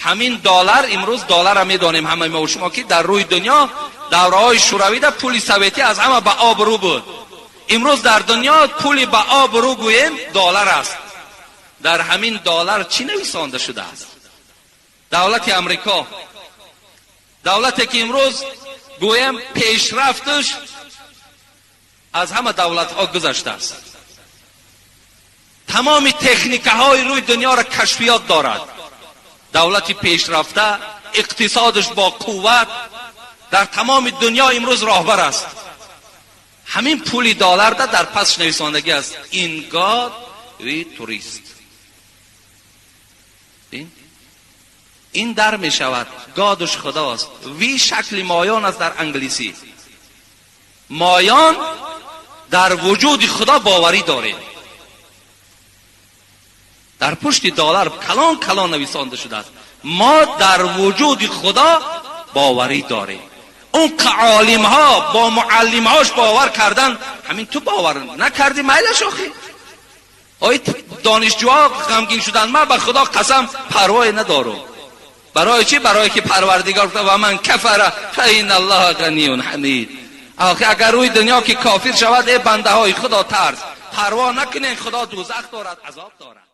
Ҳамин доллар, имрӯз долларро медонем ҳамаи мо шумо, ки дар рӯи дунё давраҳои шӯравида пули советӣ аз ҳама ба обрӯ буд. Имрӯз дар дунё пули ба обрӯ гӯем доллар аст. Дар ҳамин доллар чӣ нависонда шудааст? Давлати Амрико, давлате ки имрӯз гӯем пешрафташ аз ҳама давлатҳо гузаштааст, тамоми техникаҳои рӯи дунёро кашфиёт дорад, давлати пешрафта, иқтисодаш бо қувват, дар тамоми дунё имрӯз роҳбар аст. Ҳамин пули долларда дар пасш нависондагӣ аст: "In God we trust". Ин дар мешавад God ш худост, we шакли моён аст дар англисӣ. Моён дар вуҷуди худо боварӣ дорем. Дар пушти доллар калон калон нависонда шудааст: мо дар вуҷуди худо боварӣ дорем. Он олимҳо бо муаллимҳош бовар кардан, ҳамин ту бовар накардӣ, майлаш. Охи, ой, донишҷӯҳо ғамгин шуданд. Ман ба худо қасам, парвое надорам. Барои чӣ? Барое ки Парвардигор гуфта: "Ва ман кафара фаинна Аллоҳа ғаниюн ҳамид". Охи, агар рӯи дунё ки кофир шавад, э бандаҳои худо, тарс, парво накунед, худо дӯзах дорад, азоб дорад.